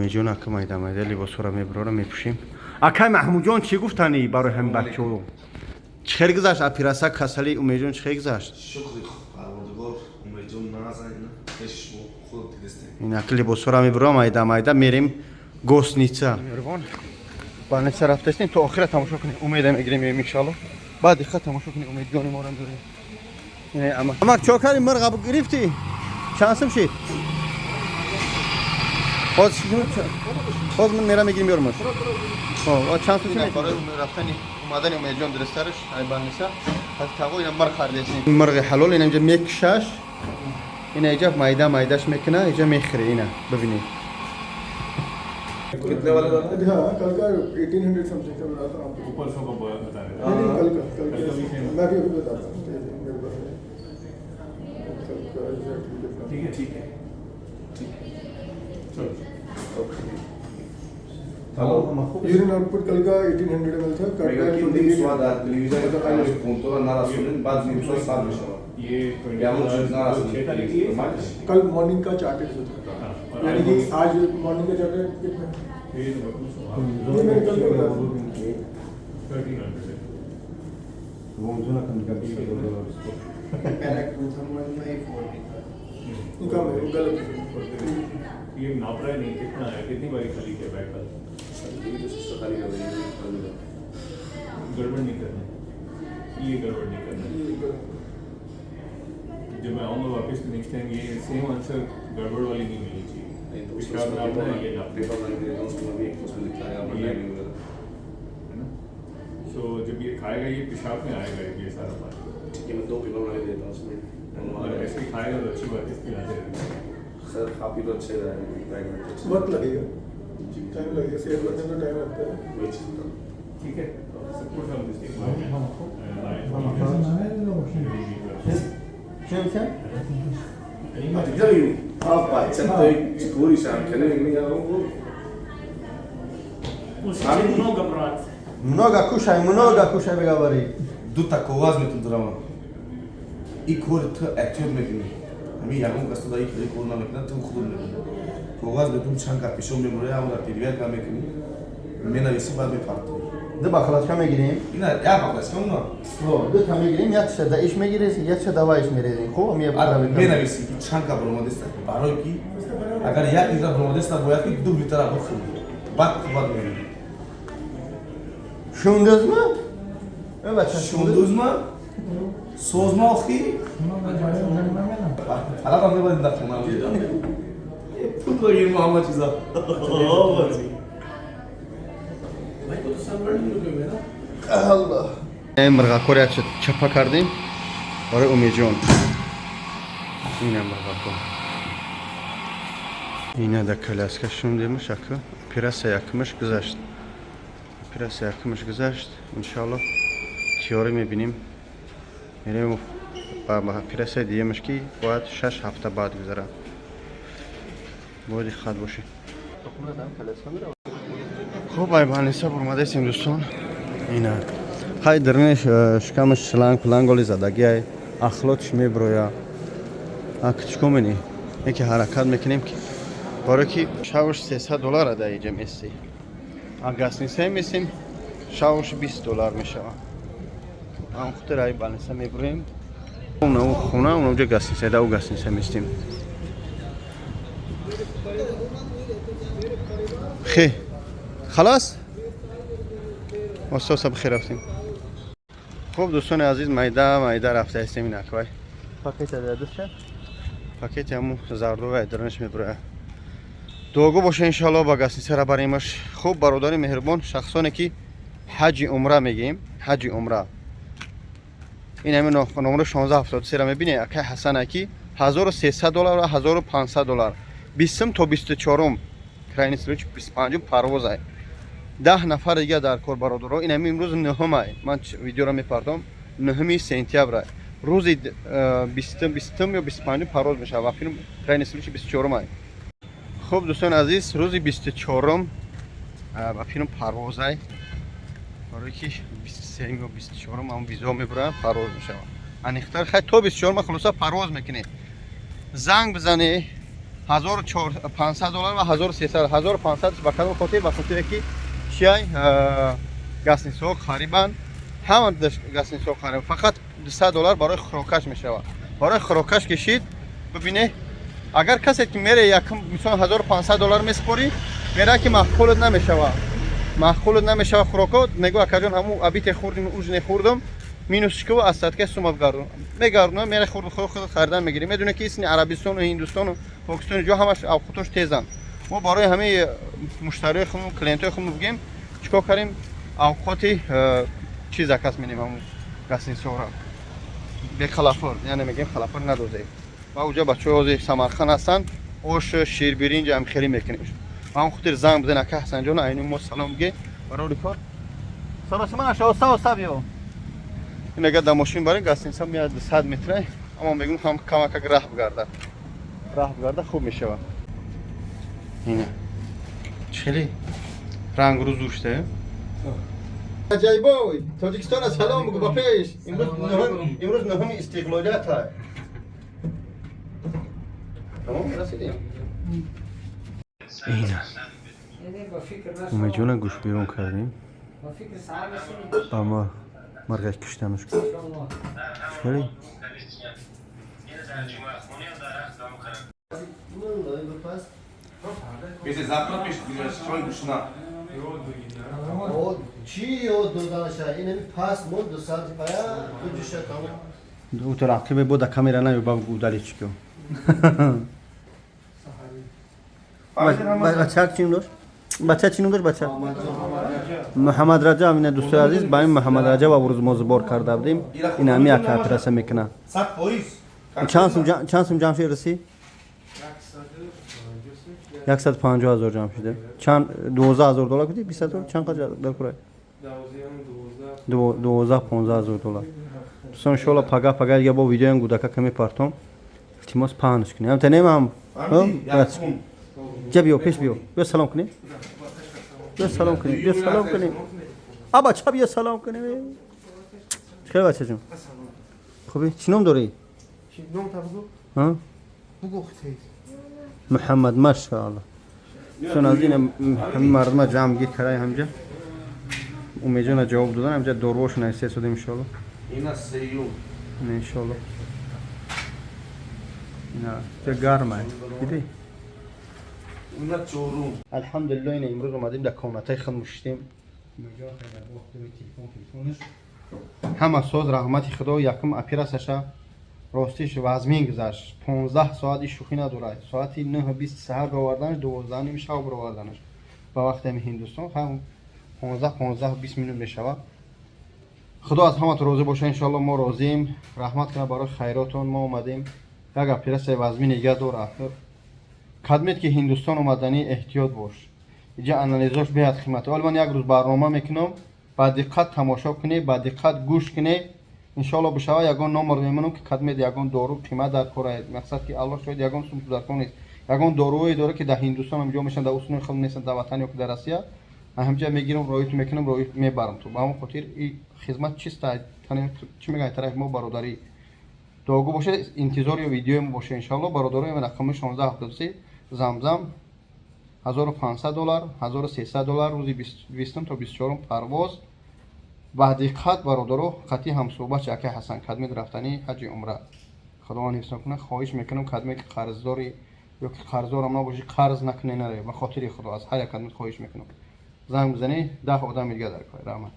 Умедҷон ака майда майда либосҳоро мебарора, мепӯшем. Акай Маҳмудҷон, чӣ гуфтанӣ барои ҳамин бачаҳо? Чӣ хел гузашт операция, касали Умедҷон чӣ хел гузашт? Шукри Парвардигор, Умедҷон назан, пеш шумо худ дидистем. Инак, либосҳоро мебарам, майда майда мерем гостиница. Меҳрубон, больница рафтастем, то охира тамошо кунем. Умеда мегирем, меем, иншалло. Баъд диққат тамошо кунем, Умедҷони моро мебарем. Амак, чо кардӣ? Мирға гирифтӣ? Чанд сум шид? Ҳоз ман мера мегирим, ёрмаш. Чанд сум шид? Барои рафтани омадани Умедҷон дурустараш ай больница пас таво ина мирғ хардесем, мирғи ҳалол. Ина инҷа мекушаш, ина иҷа майда майдаш мекуна, иҷа мехӯре. Ина бибинед. कितने वाले दादा? हाँ, कल का 1800 समथिंग का बता था आपको। परसों का बता रहे। नहीं नहीं, कल का, कल कल का भी का। same। मैं भी अभी बताता हूँ, मेरे पास है कल का एग्जैक्टली कितना। ठीक है, ठीक है, ठीक है। चलो। यूरिन आउटपुट कल का 1800 ml था, कट мегӯяд ки ним соат дар телевизор пунктора нарасонед, баъд ним соат сар мешавад. ये ягон чиз нарасонед। 6 तारीख की है। कल मॉर्निंग का चार्टेड था। हाँ, और यानी आज कि आज मॉर्निंग का चार्टेड कितना? ये तो बहुत नहीं, मैंने कल का बताया। 1300। पहला 2004 भी था। नहीं, कम है, वो गलत है। ये नाप रहा है? नहीं, कितना है? कितनी बारी खाली किया बैग कल? खाली कर देंगे। गड़बड़ नहीं करना, ये गड़बड़ नहीं करना। ये गलत है। जब मैं आऊँगा वापस तो नेक्स्ट टाइम ये सेम आंसर गड़बड़ वाली नहीं मिलनी चाहिए। नहीं तो पेशाब नापना है, ये नापना पेपर बना के देता हूँ, उसमें भी उसमें लिखा है आपका टाइमिंग वगैरह। है ना? सो जब ये खाएगा, ये पेशाब में आएगा ये सारा पानी। ठीक है, मैं दो पेपर बना के देता हूँ उसमें। और ऐसे ही खाएगा तो अच्छी बात है, पिलाते रहेंगे। सर, खा पी तो अच्छे रहेंगे। वक्त लगेगा। जी। टाइम लगेगा, सेहत बनने में टाइम लगता है। वही चीज़ बता। ठीक है, सब कुछ हम मिस्टेक। Чем чем? अच्छा, तो एक шам хеле Много, брат. Много кушай, много кушай, говори. Дута коғаз метун дурама. И кори ту эҳтиёт мекунӣ, ҳамин ягон кас ту дар ин кор намекунад, ту худ мекунӣ. Коғаз метун, чанд капишон мебурӣ, ҳамонро переверка мекунӣ, менависӣ, баъд мепартоӣ. Ду баклажка мегирем. Ина як баклажка уна. Дута мегирем, якша да иш мегирем, якша даваиш мерезем. Хуб, ми менависӣ ки чанд ка баромадеста, барое ки агар 1 литра баромадеста, бояд ки 2 литра бихӯрӣ, баъд қувват мегирӣ. Шундузма? Э, бача. Шундузма, созма охи фалақам мебарем дар хона, пул бигир, ҳама чиза. भाई को तो सनबर्न में ना। Аллоҳ. Мирғакор якша чапа кардем барои Умедҷон. Ина мирғако. Ина да коляска шундемаш, ака. Операция якмаш гузашт. Операция якмаш гузашт. Иншаллоҳ тиёрӣ мебинем. Мерем ба операция диемаш, ки бояд 6 ҳафта баъд гузарад. Бояд диққат бошед. Хуб, ай больница бурмадаистем, дӯстон. Ина хай даруниш, шикамаш шланг планголи задагӣ, ай ахлотш меброя. Ак, чико менӣ? Яке ҳаракат мекунем, ки барое ки шавш 300 доллара дар иҷа мести, а гостиница месем, шавш 20 доллар мешава. Ам хотир ай больница меброем, уна хона, унаҷа гостиница, да, у гостиница местем. Хе, халас, оста бихер рафтем. Хуб, дӯстони азиз, майда майда рафта ҳастем. Ин аквай пакета дадуша, пакети ҳаму зардова дарунаш мебурояд. Дуогӯ боша, иншоалло, ба гостиницара баремаш. Хуб, бародари меҳрубон, шахсоне ки ҳаҷи умра мегӯем, ҳаҷи умра, ин ҳамин номро 1673 мебинед, акай Ҳасана, ки 1300 доллар ва 1500 доллар, 20-ум то 24-ум, крайний случай 25-ум парвозай, 10 нафар дига дар кор. Бародаро, ин ҳамин имрӯз нӯҳумай, ман видеоро мепартом, 9 сентябрай, рӯзи 20-ум ё 25-ум парвоз мешавад ва филм крайний случай 24-умай. Хуб, дӯстони азиз, рӯзи 24-ум ба филм парвозай, барое ки 23-м ё 24-ум ҳам визо мебурам, парвоз мешавад. Аниқтар хай то 24-ма, хулоса, парвоз мекунем. Занг бизанӣ. 1500 доллар ва 1300. 1500 ба кадом хотир? Ба хотире ки чиай, гостиницаҳо қарибанд, ҳама гостиницаҳо қариб, фақат 200 доллар барои хӯрокаш мешавад. Барои хӯрокаш кишид. Бибине, агар касе ки мере, якм мисол 1500 доллар месупорӣ, мера ки маъқулат намешавад, маъқулат намешавад хӯроко, мегӯ: «Акаҷон, ҳамун обед е хӯрдим, ужин е хӯрдам, минус шикува, остатка сума бигардон». Мегардона, мере, хӯрд худ харидан мегирӣ. Медоне ки исни Арабистону Ҳиндустону Покистону ҷо ҳамаш авқотош тезанд. Мо барои ҳамаи муштариои худмон, клиентои худмон бигем, чикор кардем? Авқоти чи заказ менем, ҳамун гостиницаҳоро бехалафор, яъне мегем халафор надозем. Ва уҷа бачаҳои ҳозир Самарқанд ҳастанд, ош, ширбиринҷ ҳам хеле мекунем. Ба ҳамон хотир занг бизан ака Ҳасанҷон, айни мо салом бигӣ. Барори кор саросима наша, оста оста биё. Ин агар дар мошин барем, гостиница меяд 100 метра, аммо мегӯм ҳам камакак раҳ бигарда, раҳ бигарда, хуб мешавад. Ина хеле рангрӯ зушта. Аҷайбой, Тоҷикистона салом бигӯ ба пеш. Имрӯз нуҳуми истиқлолият. Тамом, расидем. Ина Умедҷона гӯш берун кардем, ба мо марғак киштанаш хеле. Пеш завтра, пеш чой гушна. Чӣ ёд доданаша? Ин ҳами пас мо 2 соати пая куҷиша тамом. Утор ақибе бо да камера наё, ба удали чӣ ко. Бача чӣ дошт? Бача чӣ ном дошт бача? Муҳаммад Раҷаб. Ина, дӯстои азиз, ба ин Муҳаммад Раҷаб рӯз мо сбор карда будем. Ин ҳами як операция мекунад. 100%. Чанд сум ҷамъ шуд, расӣ? 150 000 ҷамъ шуда. Чанд, 12 000 доллар куди, 20 000, чанд қадр дар курай? 12-15 ҳазор доллар. Дӯстон, иншоалло, пага пага дига бо видеоям гудака каме партом. Илтимос, паҳнш кунем. Ҳам танем ҳам. Ҷа биё, пеш биё. Биё салом кунем. Биё салом кунем. Биё салом кунем. А бача, биё салом кунем. Чӣ бача ҷон? Хубӣ? Чӣ ном дорӣ? Ном та бугу. Ҳа? Бугу хтей. Муҳаммад, машаалло. Чун аз ин ҳамин мардума ҷамъ гир карай ҳамҷа. Умедҷона ҷавоб додан, ҳамҷа дорвошона истесодем, иншоалло. Ина сеюм. Ина, иншоалло. Ина ҷа гарма. Дидӣ? Ина чорум. Алҳамдулилло, ина имрӯз омадем, дар комнатаи худ мушиштем. Умедҷон хеле телефон телефонаш. Ҳама соз, раҳмати Худо. Якум операсияша ростиш вазмин гузашт. 15 соат, иш шӯхӣ надорад. Соати 9:20 саҳар бироварданаш, 12:30 шаб бироварданаш. Ба вақти ҳами Ҳиндустон ҳам 15, 15 20 минут мешавад. Худо аз ҳаматон розӣ боша, иншоалло, мо розием. Раҳмат кунад барои хайротон. Мо омадем. Як операсияи вазмин дига дорад. Кадмет ки Ҳиндустон омаданӣ, эҳтиёт бош. Иҷа анализош беҳад қимат. Ҳоло ман як рӯз барнома мекунам, ба диққат тамошо кунед, ба диққат гӯш кунед. Иншоалло, бишава, ягон номер мемонам, ки кадмет ягон дору қимат дар кора. Мақсад ки Аллоҳ шоҳид, ягон сум дар кор нест. Ягон доруое дора, ки дар Ҳиндустон ҳам ҷо мешаванд, дар усуни худ нестанд, дар ватан ё ки дар Россия. Ҳамҷа мегирам, роиту мекунам, роит мебарам ту. Ба ҳамон хотир и хизмат чиста, чӣ мегӯянд, тарафи мо бародарӣ. Дуогӯ бошед, интизори видеои мо бошед, иншоалло. Бародарои ман, рақами 1673 замзам, 1500 доллар, 1300 доллар, рӯзи 20 то 24 парвоз. Ба диққат, бародаро, қатъи ҳамсӯҳбат акай Ҳасан кадмед рафтанӣ ҳаҷи умра. Худованд ҳифзон кунад. Хоҳиш мекунам, кадме ки қарздори ё ки қарздорам набошӣ, қарз накунӣ, наре. Ба хотири Худо аз ҳар як кадмед хоҳиш мекунам. Занг бизанӣ, 10 одами дига дар кор. Раҳмат.